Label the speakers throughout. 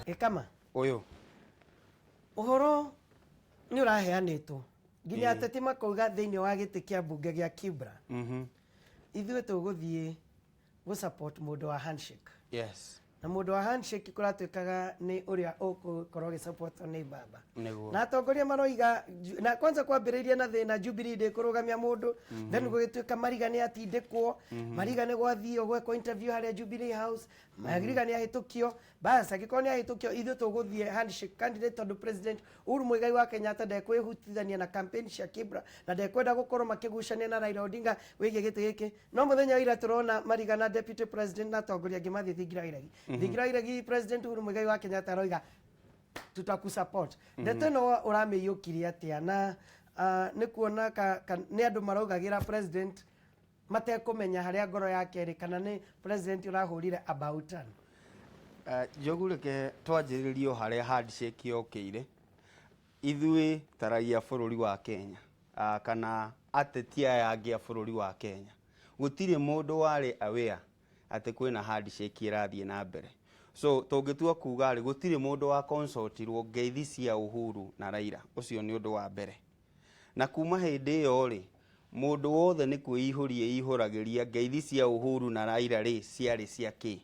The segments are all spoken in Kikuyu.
Speaker 1: Gĩkama.
Speaker 2: Ũyũ.
Speaker 1: Ũhoro nĩ ũraheanĩtwo nginya ateti makauga thĩinĩ wa gĩtĩ kĩa mbunge gĩa Kibra ithuĩ tũgũthiĩ gũ support mũndũ wa handshake. Na mũndũ wa handshake kũratuĩkaga nĩ ũrĩa ũgũkorwo ũgĩsupportwo nĩ baba. Na atongoria maroiga na kwanza kwambĩrĩirie na thĩna Jubilee ndĩkũrũgamia mũndũ, then gũgĩtuĩka Mariga nĩ atindĩkwo, Mariga nĩ gwathio gwekwo interview harĩa Jubilee House, Mariga nĩ ahĩtũkio. Bas angĩkorwo nĩ ahĩtũkio ithuĩ tũgũthiĩ handshake candidate tondũ President Uhuru Muigai wa Kenyatta ndekwĩhutithania na campaign cia Kibra na ndekwenda gũkorwo makĩgucania na Raila Odinga wĩgiĩ gĩtĩ gĩkĩ. No mũthenya wa ira tũrona Mariga na Deputy President na atongoria angĩ mathiĩ thingira wa iregi. Thingira wa iregi President Uhuru Muigai wa Kenyatta aroiga tutakusupport. Ndeto ĩno ũramĩiyũkirie atĩa na nĩ kuona nĩ andũ maraugagĩra President matekũmenya harĩa ngoro yake ĩrĩ kana nĩ President ũrahũrire about turn?
Speaker 2: Njogu, reke twanjĩrĩrie o harĩa handshake yokĩire. Ithuĩ ta raia bũrũri wa Kenya kana ateti aya angĩ a bũrũri wa Kenya, gũtirĩ mũndũ warĩ aware atĩ kwĩna handshake ĩrathiĩ na mbere. So tũngĩtua kuga rĩ, gũtirĩ mũndũ wa consultirwo ngeithi cia Uhuru na Raila. Ũcio nĩ ũndũ wa mbere. Na kuma hĩndĩ ĩyo rĩ, mũndũ wothe nĩ kwĩihũria eihũragĩria ngeithi cia Uhuru na Raila rĩ, ciarĩ cia kĩ?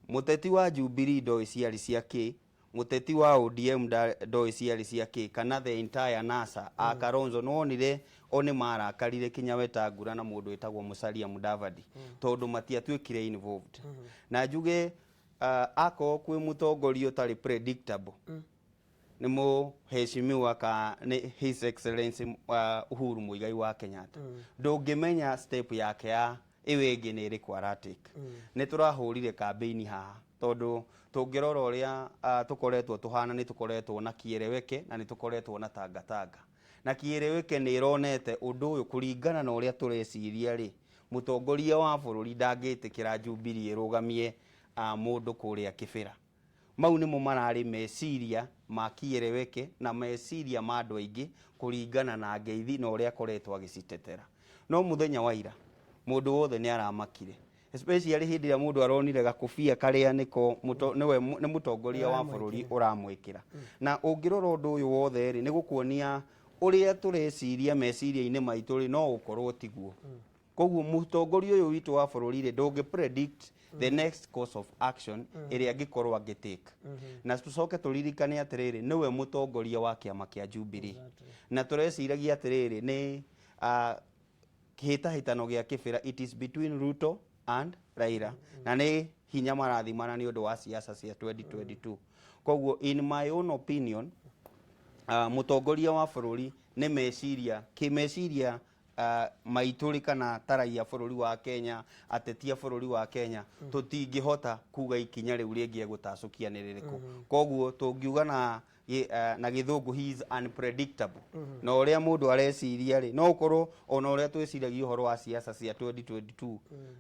Speaker 2: Mũteti wa Jubilee ndoĩ ciarĩ cia kĩ, mũteti wa ODM ndoĩ ciarĩ cia kĩ, kana the entire NASA a Kalonzo. Nĩwonire o nĩ marakarire kinya Wetangula na mũndũ wĩtagwo Musalia Mudavadi tondũ matiatuĩkire involved. Na njuge akorwo kwĩ mũtongoria ũtarĩ predictable nĩ mũheshimiwa ka nĩ His Excellency Uhuru Muigai wa Kenyatta. Ndũngĩmenya step yake ya ĩyo ĩngĩ nĩ ĩrĩkũ aratake. Nĩ tũrahũrire campaign haha tondũ tũngĩrora ũrĩa tũkoretwo tũhana, nĩ tũkoretwo na kĩeleweke na nĩ tũkoretwo na tangatanga, na kĩeleweke nĩ ĩronete ũndũ ũyũ kũringana na ũrĩa tũreciria rĩ, mũtongoria wa bũrũri ndangĩtĩkĩra Jubilee ĩrũgamie mũndũ kũrĩa Kĩbĩra. Mau nĩmo mararĩ meciria ma kĩeleweke na meciria ma andũ aingĩ kũringana na ngeithi na ũrĩa akoretwo agĩcitetera. No mũthenya wa ira mũndũ wothe nĩ aramakire, especially hĩndĩ ĩrĩa mũndũ aronire gakobia karĩa nĩko nĩwe nĩ mũtongoria wa bũrũri ũramwĩkĩra. Na ũngĩrora ũndũ ũyũ wothe rĩ, nĩ gũkuonia ũrĩa tũreciria meciria-inĩ maitũ rĩ, no ũkorwo tiguo. Koguo mũtongoria ũyũ witũ wa bũrũri rĩ, ndũngĩ predict the next course of action ĩrĩa angĩkorwo angĩtake. Na tũcoke tũririkane atĩrĩrĩ, nĩwe mũtongoria wa kĩama kĩa Jubilee. Na tũreciragia atĩrĩrĩ, nĩ kĩhĩtahĩtano gĩa Kĩbĩra, it is between Ruto and Raila. Na nĩ hinya marathimana nĩ ũndũ wa siasa cia 2022. Koguo in my own opinion, mũtongoria wa bũrũri nĩ meciria, kĩmeciria maitũ rĩ, kana ta raia bũrũri wa Kenya, ateti a bũrũri wa Kenya, tũtingĩhota kuga ikinya rĩu rĩngĩ egũtacũkia nĩ rĩrĩkũ. Koguo tũngiuga na gĩthũngũ, he is unpredictable. Na ũrĩa mũndũ areciria rĩ, no ũkorwo ona ũrĩa twĩciragia ũhoro wa siasa cia 2022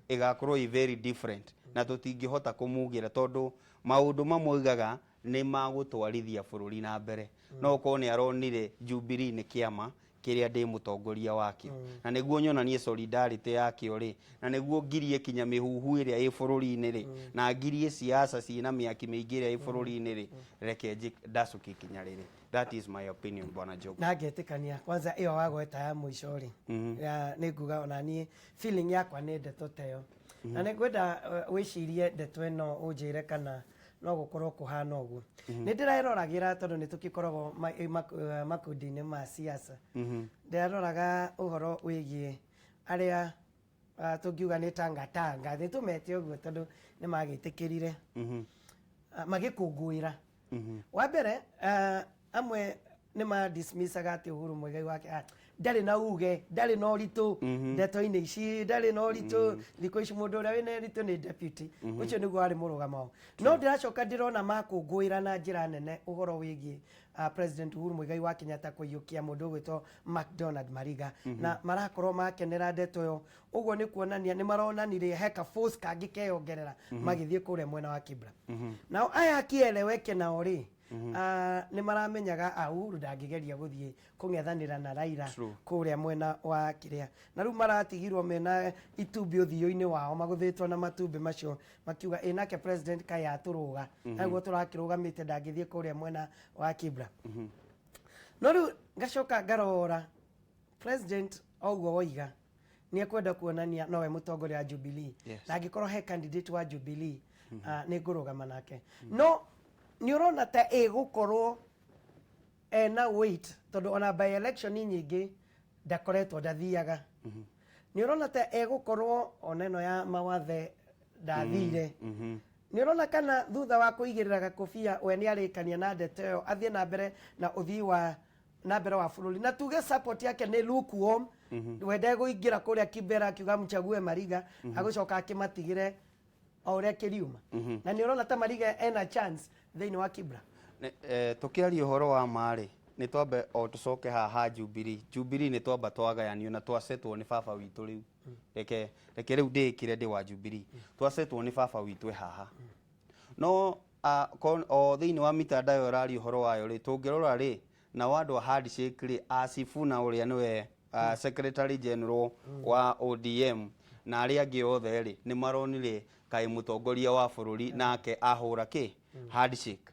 Speaker 2: ĩgakorwo ĩ very different, na tũtingĩhota kũmugĩra tondũ maũndũ mamwe oigaga nĩ magũtwarithia bũrũri na mbere. No ũkorwo nĩ aronire Jubilee nĩ kĩama kĩrĩa ndĩ mũtongoria wakĩo, na nĩguo nyonanie solidarity yakĩo rĩ, na nĩguo ngirie kinya mĩhuhu ĩrĩa ĩ bũrũri-inĩ rĩ, na ngirie siasa ciĩna mĩaki mĩingĩ ĩrĩa ĩ bũrũri-inĩ rĩ, reke ndacũkie ikinya rĩrĩ. That is my opinion, Bwana Njogu.
Speaker 1: Na ngetĩkania kwanza ĩyo wagweta ya mũico rĩ, ya nĩ nguga ona niĩ feeling yakwa nĩ ndeto ta ĩyo, na nĩ ngwenda wĩcirie ndeto ĩno, ũnjĩre kana no gũkorwo kũhana ũguo. Nĩ ndĩreroragĩra tondũ nĩ tũgĩkoragwo makundi-inĩ ma siasa, ndĩraroraga ũhoro wĩgiĩ arĩa tũngiuga nĩ tangatanga, nĩ tũmete ũguo tondũ nĩ magĩtĩkĩrire magĩkũngũĩra. Wa mbere amwe nĩ ma dismissaga atĩ Uhuru Muigai wake ndarĩ na uge, ndarĩ na ũritũ ndeto-inĩ ici, ndarĩ na ũritũ thikũ ici, mũndũ ũrĩa wĩna ũritũ nĩ deputy. Ũcio nĩguo warĩ mũrũgamo wao. No ndĩracoka ndĩrona makũngũĩra na njĩra nene ũhoro wĩgiĩ President Uhuru Muigai wa Kenyatta kũiyũkia mũndũ ũgwĩtwo McDonald Mariga, na marakorwo makenera ndeto ĩyo. Ũguo nĩ kuonania nĩ maronanirie heka force kangĩ keyongerera magĩthiĩ kũrĩa mwena wa Kibra. Nao aya kieleweke nao rĩ, Nĩ maramenyaga a Uhuru ndangĩgeria gũthiĩ kũng'ethanĩra na Raila kũrĩa mwena wa kĩrĩa, na rĩu maratigirwo mena itumbĩ ũthiũ-inĩ wao, magũthĩtwo na matumbĩ macio, makiuga ĩ nake president kaĩ atũrũga na guo tũrakĩrũgamĩte, ndangĩthiĩ kũrĩa mwena wa Kibra. No rĩu ngacoka ngarora president o ũguo woiga nĩ ekwenda kuonania nowe mũtongoria wa Jubilee, na angĩkorwo he candidate wa Jubilee, nĩ ngũrũgama nake. No nĩ ũrona ta ĩgũkorwo ena weight, tondũ ona by election nyingĩ ndakoretwo ndathiaga? Nĩ ũrona ta egũkorwo ona ĩno ya mawathe ndathire? Nĩ ũrona kana thutha wa kũigĩrĩra gakobia we nĩ arĩkania na ndeto ĩyo, athiĩ na mbere na ũthii wa na mbere wa bũrũri, na tuge support yake nĩ lukewarm? We ndegũingĩra kũrĩa Kibera akiuga mchague Mariga, agũcoka akĩmatigĩre o ũrĩa kĩriuma? Na nĩ ũrona ta Mariga ena chance thĩinĩ wa Kibra?
Speaker 2: Tũkĩaria ũhoro wa ma-rĩ, nĩ twambe o tũcoke haha Jubilee. Jubilee nĩ twamba twagayanio na twacetwo nĩ baba witũ. Rĩu reke rĩu ndĩĩkĩre ndĩ wa Jubilee. Twacetwo nĩ baba witũ e haha, no o thĩinĩ wa mitandao ĩraria ũhoro wayo rĩ, tũngĩrora rĩ, nao andũ a handshake rĩ, a Sifuna ũrĩa nĩwe secretary general wa ODM na arĩa angĩ othe rĩ, nĩ maronire kaĩ mũtongoria wa bũrũri nake ahũra kĩ handshake.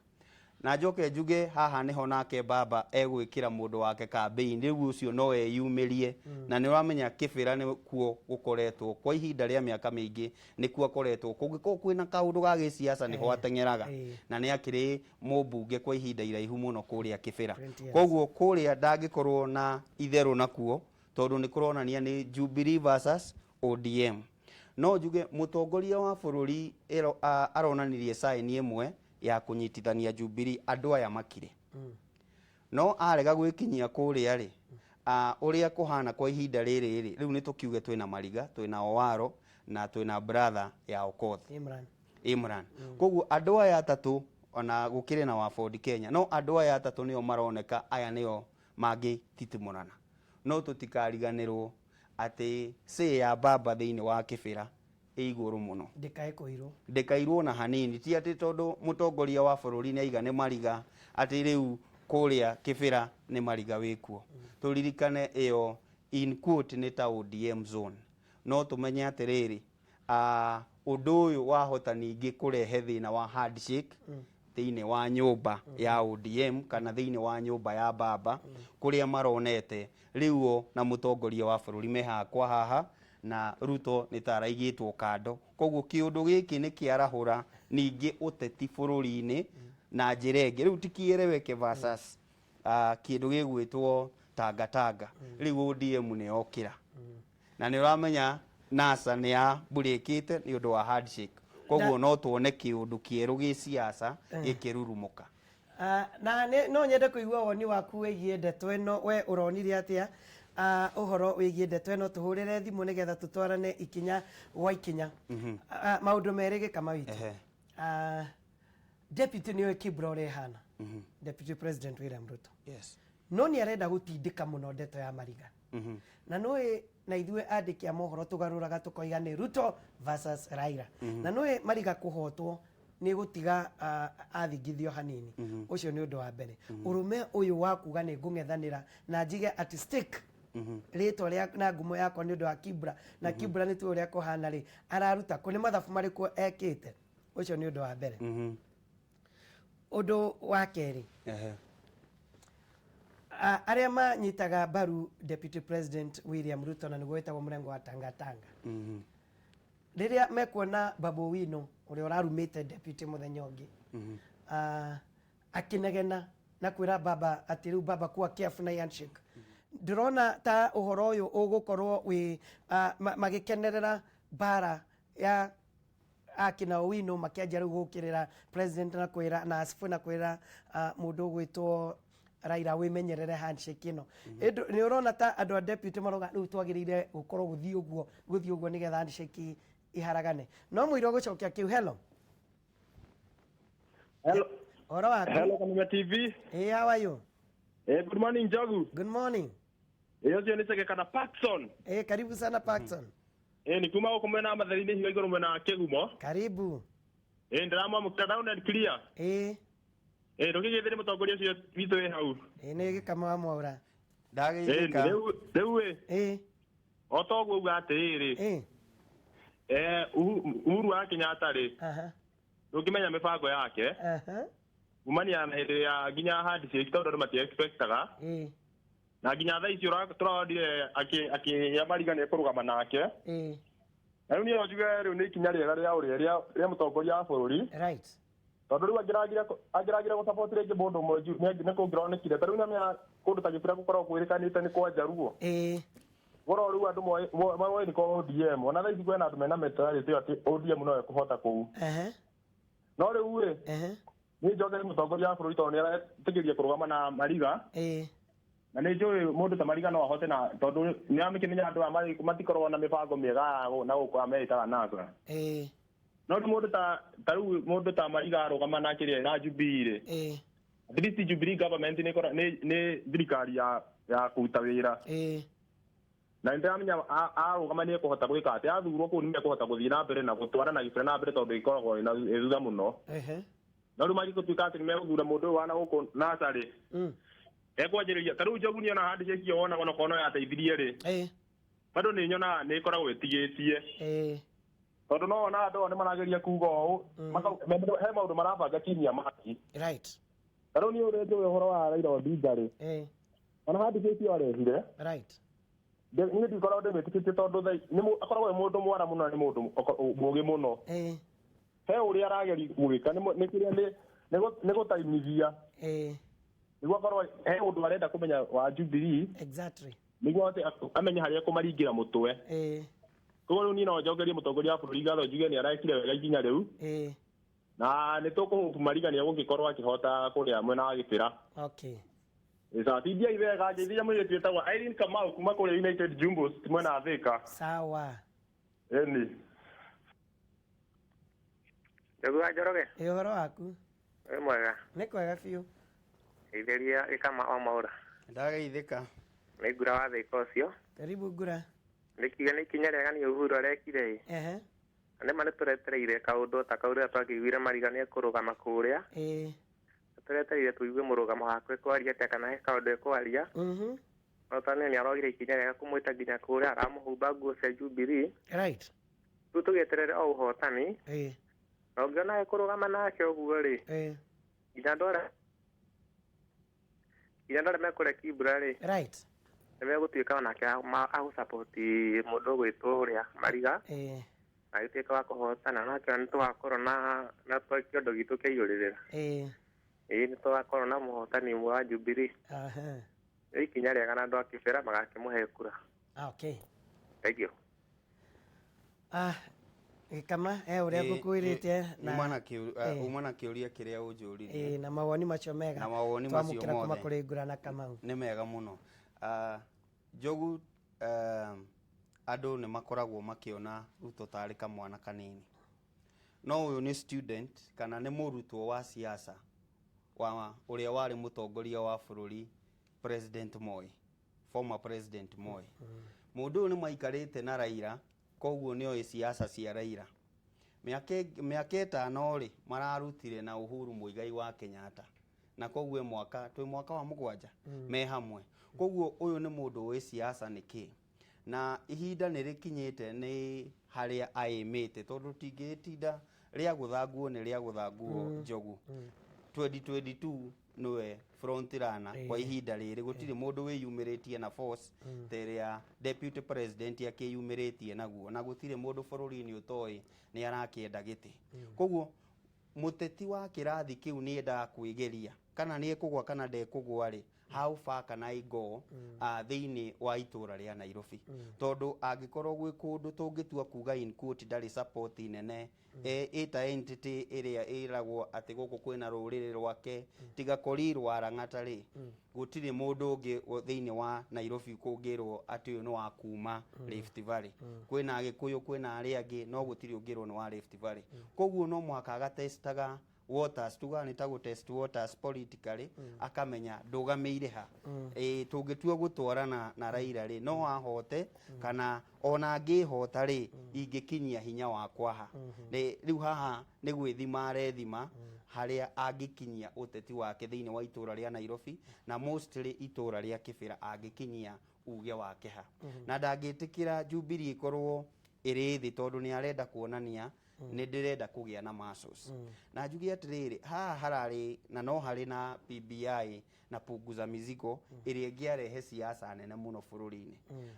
Speaker 2: Na njoke njuge haha nĩho nake baba egwĩkĩra mũndũ wake campaign. Rĩu ũcio no eyumĩrie, na nĩ ũramenya Kĩbĩra nĩ kuo gũkoretwo kwa ihinda rĩa mĩaka mĩingĩ, nĩkuo akoretwo. Kũngĩkorwo kwĩna kaũndũ ga gĩsiasa, nĩho ateng'eraga, na nĩ akĩrĩ mũmbunge kwa ihinda iraihu mũno kũrĩa Kĩbĩra.
Speaker 1: 20 years.
Speaker 2: Koguo kũrĩa ndangĩkorwo na itherũ nakuo, tondũ nĩ kũronania nĩ Jubilee versus ODM. No njuge mũtongoria wa bũrũri aronanirie sign ĩmwe ya kũnyitithania Jubilee, andũ aya makire, no arega gwĩkinyia kũrĩa rĩ, ũrĩa kũhana kwa ihinda rĩrĩ rĩ, rĩu nĩ tũkiuge twĩna Mariga, twĩna Owaro na twĩna brother ya Okoth.
Speaker 1: Imran.
Speaker 2: Imran. Koguo andũ aya atatũ, ona gũkĩrĩ na wa Ford Kenya, no andũ aya atatũ nĩo maroneka aya nĩo mangĩtitimũrana. No tũtikariganĩrwo atĩ say ya baba thĩinĩ wa Kĩbĩra ĩ igũrũ mũno.
Speaker 1: Ndĩkae kũirwo.
Speaker 2: Ndĩkairwo na hanini. Ti atĩ tondũ mũtongoria wa bũrũri nĩ aiga nĩ Mariga, atĩ rĩu kũrĩa Kĩbĩra nĩ Mariga wĩkuo. Tũririkane ĩyo in quote nĩ ta ODM zone. No tũmenye atĩrĩrĩ, ũndũ ũyũ wahota ningĩ kũrehe thĩna wa handshake thĩinĩ wa nyũmba ya ODM kana thĩinĩ wa nyũmba ya baba, kũrĩa maronete rĩu o na mũtongoria wa bũrũri me haha kwa haha, na Ruto nĩ ta araigĩtwo kando. Koguo kĩũndũ gĩkĩ nĩ kĩarahũra ningĩ ũteti bũrũri-inĩ na njĩra ĩngĩ. Rĩu ti kĩereweke versus kĩndũ gĩgwĩtwo tangatanga. Rĩu ODM nĩ yokĩra, na nĩ ũramenya NASA nĩ ya mburĩkĩte nĩ ũndũ wa handshake. Koguo no tuone kĩũndũ kĩerũ gĩ siasa gĩkĩrurumũka.
Speaker 1: Na no nyende kũigua woni waku wĩgiĩ ndeto ĩno. We ũronire atĩa ũhoro wĩgiĩ ndeto ĩno? Tũhũrĩre thimũ nĩgetha tũtwarane ikinya gwa ikinya. Maũndũ merĩ gĩkama witũ. Deputy nĩoĩ Kibra ũrĩa ĩhana, Deputy President William Ruto, no nĩ arenda gũtindĩka mũno ndeto ya Mariga, na nũĩ na ithuĩ andĩki a mohoro tũgarũraga tũkoiga nĩ Ruto versus Raila, na nũĩ Mariga kũhotwo nĩ gũtiga athingithio hanini. Ũcio nĩ ũndũ wa mbere. Ũrũme ũyũ wa kuga nĩ ngũng'ethanĩra na njige at stake rĩtwa rĩa na ngumo yakwa nĩ ũndũ wa Kibra, na Kibra nĩ tuĩ ũrĩa kũhana rĩ, araruta kũ? Nĩ mathabu marĩkũ ekĩte? Ũcio nĩ ũndũ wa mbere. Ũndũ wa kerĩ, arĩa manyitaga mbaru Deputy President William Ruto, na nĩguo wĩtagwo mũrengo wa tangatanga, rĩrĩa mekuona Babu Owino ũrĩa ũrarumĩte deputy mũthenya ũngĩ, akĩnegena na kwĩra baba atĩ rĩu baba kuwa careful na handshake, ndĩrona ta ũhoro ũyũ ũgũkorwo wĩ magĩkenerera mbara ya akina Owino, makĩanjia rĩu gũkĩrĩra president na kwĩra na Sifuna kwĩra mũndũ ũgwĩtwo Raila wĩmenyerere handshake ĩno. Ĩndũ nĩ ũrona ta andũ a deputy maroga rĩu twagĩrĩire gũkorwo gũthiĩ ũguo, gũthiĩ ũguo nĩgetha handshake iharagane? No mũirwo gũcokia kĩu. Hello.
Speaker 3: Hello.
Speaker 1: Ũhoro waku?
Speaker 3: Hello, Kameme TV.
Speaker 1: Hey, how are you?
Speaker 3: Good morning, Njogu.
Speaker 1: Good morning.
Speaker 3: Ũcio nĩ Chege kana Paxson.
Speaker 1: Karibu sana, Paxson.
Speaker 3: Ni kuma gũkũ mwena wa Matheri-inĩ higa igũrũ mwena wa Kĩgumo.
Speaker 1: Karibu.
Speaker 3: Ndĩramwamũkĩra down and clear. Ĩ ndũkĩgeithĩrie mũtongoria ũcio witũ wĩ hau.
Speaker 1: Ĩ nĩ Gĩkama wa Mwaũra.
Speaker 3: Ĩ
Speaker 2: Ndageithĩka.
Speaker 3: rĩu rĩu ĩ
Speaker 1: Ĩ.
Speaker 3: o ta ũguo uga atĩrĩrĩ
Speaker 1: Ĩ.
Speaker 3: Uhuru wa Kenyatta rĩ
Speaker 1: Aha.
Speaker 3: ndũngĩmenya mĩbango yake
Speaker 1: Aha.
Speaker 3: kumania na hĩndĩ ya nginya handshake tondũ andũ mati expectaga
Speaker 1: Ĩ.
Speaker 3: na nginya thaa ici tũronire akĩya Mariga nĩ ekũrũgama nake
Speaker 1: Ĩ.
Speaker 3: na rĩu niĩ no njuge rĩu nĩ ikinya rĩega rĩa ũrĩa rĩa mũtongoria wa bũrũri
Speaker 1: Right.
Speaker 3: tondũ rĩu angĩragire gũsupport rĩngĩ mũndũ ũmwe nĩ kũngĩronekire ta rĩu nĩamenya kũndũ ta Gĩbĩra gũkoragwo kwĩrĩkanĩte nĩ kwa Njaruo
Speaker 1: Ĩ.
Speaker 3: goro rĩu andũ moĩ nĩ kwa ODM ona thaa ici kwĩna andũ mena mentality ĩyo atĩ ODM no ĩkũhota kũu
Speaker 1: Aha.
Speaker 3: no rĩu rĩ
Speaker 1: Aha.
Speaker 3: niĩ njoke mũtongoria wa bũrũri tondũ nĩ aretĩkĩria kũrũgama na Mariga
Speaker 1: Ĩ.
Speaker 3: na nĩ njũĩ mũndũ ta Mariga no ahote na tondũ nĩ amĩkĩmenya andũ aya matikoragwo na mĩbango mĩega ya na gũkũ ameĩtaga NASA
Speaker 1: Ĩ.
Speaker 3: no rĩu mũndũ ta ta rĩu mũndũ ta Mariga arũgama na kĩrĩa na Jubilee rĩ
Speaker 1: Ĩ.
Speaker 3: at least Jubilee government nĩ nĩ thirikari ya kũruta wĩra
Speaker 1: Ĩ.
Speaker 3: na nĩ ndĩramenya arũgama nĩ ekũhota gwĩka atĩ athurwo kũu nĩ mekũhota gũthiĩ na mbere na gũtwara na Gĩbĩra na mbere tondũ ĩkoragwo ĩ thutha mũno
Speaker 1: Ehe.
Speaker 3: no rĩu mangĩgũtuĩka atĩ nĩ megũthura mũndũ ũyũ wa na gũkũ NASA rĩ ekwanjĩrĩria ta rĩu Njogu nĩona handshake ĩyo wonaga onokorwo no yateithirie rĩ
Speaker 1: Ĩ.
Speaker 3: bado nĩ nyonaga nĩ ĩkoragwo ĩtigĩtie
Speaker 1: Ĩ.
Speaker 3: tondũ no wona andũ ao nĩ marageria kuga ũũ he maũndũ marabanga chini ya maji
Speaker 1: Right.
Speaker 3: ta rĩu niĩ ũrĩa njũĩ ũhoro wa Raila Odinga rĩ
Speaker 1: Ĩ.
Speaker 3: ona handshake ĩyo arehire
Speaker 1: Right.
Speaker 3: Niĩ ndikoragwo ndĩmĩtĩkĩtie tondũ akoragwo e mũndũ mwara mũno na nĩ mũndũ mũũgĩ mũno
Speaker 1: Ĩ.
Speaker 3: he ũrĩa arageria gwĩka nĩ kĩrĩa nĩ gũtaimithia
Speaker 1: Ĩ.
Speaker 3: nĩguo akorwo he ũndũ arenda kũmenya wa Jubilee
Speaker 1: Exactly.
Speaker 3: nĩguo ahote amenye harĩa ekũmaringĩra mũtwe
Speaker 1: Ĩ.
Speaker 3: koguo rĩu niĩ no njokerie mũtongoria wa bũrũri ngatho njuge nĩ arekire wega ikinya rĩu
Speaker 1: Ĩ.
Speaker 3: na nĩ tũkũhope Mariga nĩ egũgĩkorwo akĩhota kũrĩa mwena wa Gĩbĩra.
Speaker 1: Okay.
Speaker 3: Sawa, tindiai wega ngeithia mũirĩtu wĩtagwo Irene Kamau kuma kũrĩa United Jumbos mwena wa Thĩka.
Speaker 1: Sawa.
Speaker 3: Ĩni.
Speaker 4: Njogu wa Njoroge,
Speaker 1: Ĩ ũhoro waku?
Speaker 4: wĩ mwega.
Speaker 1: Nĩ kwega biũ.
Speaker 4: Geithĩria Gĩkama o Mwaũra.
Speaker 2: Ndageithĩka.
Speaker 4: Nĩ ngura wa Thĩka ũcio.
Speaker 1: Karibu ngura.
Speaker 4: Nĩ kiuga nĩ ikinya rĩega nĩ Uhuru arekire ĩ.
Speaker 1: Ehe.
Speaker 4: Na nĩma nĩ tũretereire kaũndũ ta kau rĩrĩa twakĩiguire Mariga nĩ ekũrũgama kũrĩa.
Speaker 1: Ĩ.
Speaker 4: Tũretereire tũigue mũrũgamo wake ekwaria atĩa kana he kaũndũ ekwaria. No tondũ nĩ arogire ikinya rĩega kũmwĩta nginya kũrĩa aramũhumba nguo cia Jubilee.
Speaker 1: Right.
Speaker 4: Rĩu tũgĩeterere o ũhotani.
Speaker 1: Ĩ.
Speaker 4: Na ũngĩona ekũrũgama nake ũguo rĩ,
Speaker 1: Ĩ.
Speaker 4: nginya andũ arĩa mekũrĩa Kibra rĩ,
Speaker 1: Right.
Speaker 4: nĩ megũtuĩka onake agũsapoti mũndũ ũgwĩtwo ũrĩa Mariga
Speaker 1: Ĩ.
Speaker 4: agĩtuĩka wa kũhotana nake nĩ tũgakorwo na kĩondo gitũ kĩaiyũrĩrĩra.
Speaker 1: Ĩ.
Speaker 4: Ĩĩ nĩ tũgakorwo na mũhotani ũmwe wa Jubilee.
Speaker 1: Aha.
Speaker 4: Nĩ ikinya rĩega na andũ a Kibera magakĩmũhe kura.
Speaker 1: Okay.
Speaker 4: Thank you.
Speaker 1: Ah, Gĩkama he ũrĩa ngũkwĩrĩte
Speaker 2: Uma na kĩũria kĩrĩa ũnjũririe.
Speaker 1: Ĩ, na mawoni macio mega
Speaker 2: Na mawoni macio
Speaker 1: twamũkĩra kuma
Speaker 2: mothe.
Speaker 1: kũrĩ Ngura na Kamau.
Speaker 2: Nĩ mega mũno. Njogu, andũ nĩ makoragwo makĩona Ruto tarĩ kamwana kanini, no ũyũ nĩ student kana nĩ mũrutwo wa siasa wa ũrĩa warĩ mũtongoria wa bũrũri President Moi, former President Moi. Mũndũ ũyũ nĩ maikarĩte na Raila, koguo nĩ oĩ siasa cia Raila. Mĩaka 5 rĩ mararutire na Uhuru Muigai wa Kenyatta, na koguo mwaka twĩ mwaka wa 7 me hamwe. Koguo ũyũ nĩ mũndũ ũĩ siasa nĩ kĩ, na ihinda nĩ rĩkinyĩte nĩ harĩa aĩmĩte, tondũ tingĩtinda rĩa gũtha nguo nĩ rĩa gũtha nguo. Njogu, 2022 nĩwe front runner kwa ihinda rĩrĩ. Gũtirĩ mũndũ wĩyumĩrĩtie na force ta ĩrĩa deputy president akĩyumĩrĩtie naguo, na gũtirĩ mũndũ bũrũri-inĩ ũtoĩ nĩ arakĩenda gĩtĩ. Koguo mũteti wa kĩrathi kĩu nĩ endaga kwĩgeria kana nĩ ekũgwa kana ndekũgwa rĩ, how far can I go thĩinĩ wa itũra rĩa Nairobi, tondũ angĩkorwo gwĩ kũndũ tũngĩtua kuga in quote ndarĩ support nene ĩta entity ĩrĩa ĩragwo atĩ gũkũ kwĩna rũrĩrĩ rwake tiga Korir wa Lang'ata rĩ, gũtirĩ mũndũ ũngĩ thĩinĩ wa Nairobi kũngĩrwo atĩ ũyũ nĩ wa kuma Rift Valley. Kwĩna Agĩkũyũ, kwĩna arĩa angĩ, no gũtirĩ ũngĩrwo nĩ wa Rift Valley. Koguo no mũhaka agatestaga Waters, tugaga nĩ ta gũ test waters politically, akamenya ndũgamĩire ha. Ĩ tũngĩtua gũtwarana na Raila rĩ, no ahote kana ona angĩhota rĩ, ingĩkinyia hinya wakwa ha? Rĩu haha nĩ gwĩthima arethima harĩa angĩkinyia ũteti wake thĩinĩ wa itũra rĩa Nairobi, na mostly itũra rĩa Kĩbĩra, angĩkinyia uge wake ha. Na ndangĩtĩkĩra Jubilee ĩkorwo ĩrĩ thĩ, tondũ nĩ arenda kuonania nĩ ndĩrenda kũgĩa na muscles. Na njuge atĩrĩrĩ, haha hararĩ na no harĩ na BBI na punguza mizigo ĩrĩa ĩngĩarehe siasa nene mũno bũrũri-inĩ,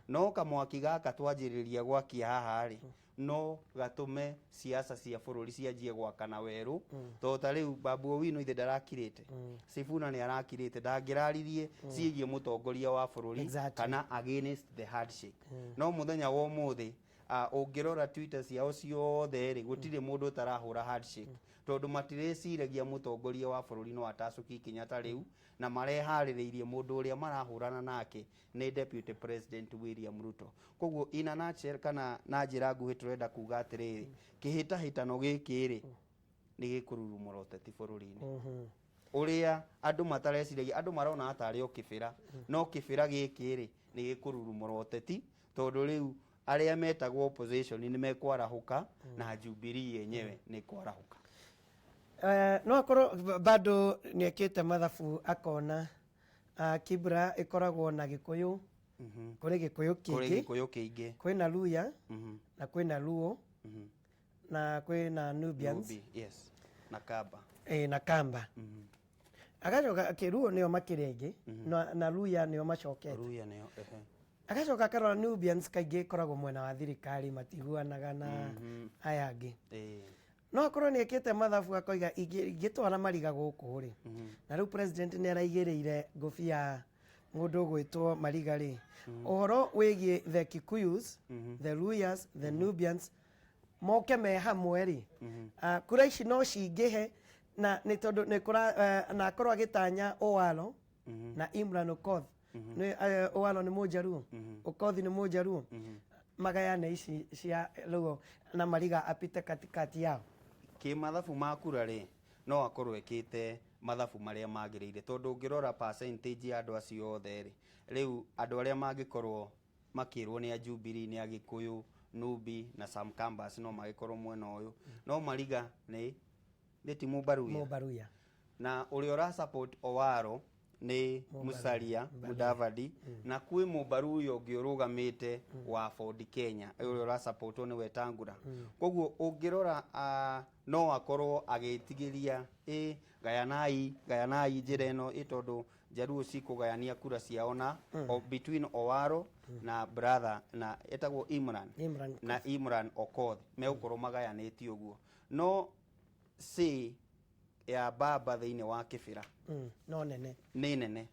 Speaker 2: no kamwaki gaka twanjĩrĩria gwakia haha rĩ, no gatũme siasa cia bũrũri cianjie gwakana werũ, tondũ ta rĩu Babu Owino ithe ndarakirĩte, Sifuna nĩ arakirĩte, ndangĩraririe ciĩgiĩ mũtongoria wa bũrũri kana against the handshake. No mũthenya wa ũmũthĩ, ũngĩrora Twitter ciao ciothe rĩ, gũtirĩ mũndũ ũtarahũra handshake, tondũ matirĩciragia mũtongoria wa bũrũri no atacũkie ikinya ta rĩu, na mareharĩrĩirie mũndũ ũrĩa marahũrana nake nĩ Deputy President William Ruto. Koguo in a nutshell, kana na njĩra nguhĩ, tũrenda kuga atĩrĩrĩ, kĩhĩtahĩtano gĩkĩ rĩ, nĩ gĩkũrurumũra ũteti bũrũri-inĩ ũrĩa andũ matareciragia. Andũ marona tarĩ o Kĩbĩra, no Kĩbĩra gĩkĩ rĩ, nĩ gĩkũrurumũra ũteti, tondũ rĩu arĩa metagwo opposition nĩ mekwarahũka na Jubilee yenyewe nĩ kwarahũka.
Speaker 1: No akorwo bado nĩ ekĩte mathabu akona Kibra ĩkoragwo na Gĩkũyũ, kũrĩ Gĩkũyũ
Speaker 2: kũrĩ
Speaker 1: kĩingĩ,
Speaker 2: Gĩkũyũ kĩingĩ,
Speaker 1: kwĩna Luya na kwĩna Luo na kwĩna Nubians.
Speaker 2: Nubi, yes, na Kamba.
Speaker 1: Na Kamba. Agacoka Kĩruo nĩo makĩrĩ aingĩ na Luya nĩo macokete.
Speaker 2: Luya nĩo, ehe.
Speaker 1: Agacoka akarora Nubians kaingĩ ĩkoragwo mwena wa thirikari, matiguanaga na aya angĩ. No akorwo nĩ ekĩte mathabu akoiga, ingĩtwara Mariga gũkũ rĩ, na rĩu president nĩ araigĩrĩire ngũbia mũndũ ũgwĩtwo Mariga rĩ, ũhoro wĩgiĩ the Kikuyus, the Luyas, the Nubians moke me hamwe rĩ, kura ici no cingĩhe, na nĩ tondũ nĩ kũra na akorwo agĩtanya Owalo na Imran Okoth. Nĩ Owalo nĩ Mũjaruo, Okoth nĩ Mũjaruo, magayane ici cia Luo na Mariga apite katikati yao.
Speaker 2: Kĩmathabu ma kura rĩ, no akorwo ekĩte mathabu marĩa magĩrĩire, tondũ ũngĩrora percentage ya andũ acio othe rĩ, rĩu andũ arĩa mangĩkorwo makĩrwo nĩ a Jubilee nĩ Agĩkũyũ, Nubi na some Kambas, no magĩkorwo mwena ũyũ, no Mariga nĩ ti Mũbaruya.
Speaker 1: Mũbaruya.
Speaker 2: Na ũrĩa ũra support Owaro nĩ Musalia Mudavadi, na kwĩ Mũbaruya ũngĩ ũrũgamĩte wa Ford Kenya, ũrĩa ũra supportwo nĩ Wetangula. Koguo ũngĩrora, no akorwo agĩtigĩria ĩ gayanai gayanai njĩra ĩno ĩ, tondũ Jaluo cikũgayania kura ciao na between Owaro na brother na etagwo Imran.
Speaker 1: Imran.
Speaker 2: Na Imran Okoth megũkorwo magayanĩtie ũguo, no say ya baba thĩinĩ wa Kĩbĩra
Speaker 1: No nene.
Speaker 2: Nĩ nene,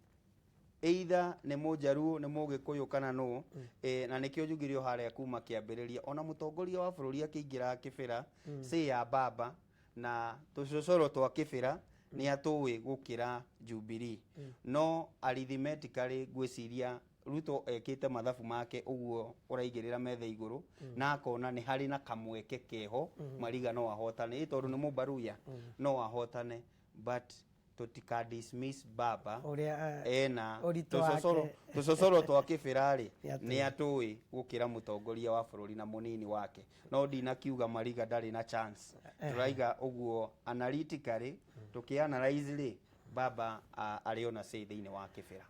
Speaker 2: either nĩ Mũjaruo, nĩ Mũgĩkũyũ kana nũ. Na nĩkĩo njugire o harĩa kuma kĩambĩrĩria, ona mũtongoria wa bũrũri akĩingĩra Kĩbĩra, say ya baba na tũcocoro twa Kĩbĩra nĩ atũĩ gũkĩra Jubilee. No arithmetically ngwĩciria Ruto ekĩte mathabu make ũguo ũraigĩrĩra metha igũrũ, na akona nĩ harĩ na kamweke keho Mariga no ahotane, ĩ tondũ nĩ Mũbaruya no ahotane, but tũtika dismiss baba.
Speaker 1: Ũrĩa
Speaker 2: ena
Speaker 1: ũritũ
Speaker 2: tũcocoro
Speaker 1: wake.
Speaker 2: Tũcocoro twa Kĩbĩra rĩ,
Speaker 1: Nĩ atũĩ.
Speaker 2: nĩ atũĩ gũkĩra mũtongoria wa bũrũri na mũnini wake. No ndinakiuga Mariga ndarĩ na chance, tũraiga ũguo analytically, tũkĩ analyze rĩ, baba arĩ ona say thĩinĩ wa Kĩbĩra.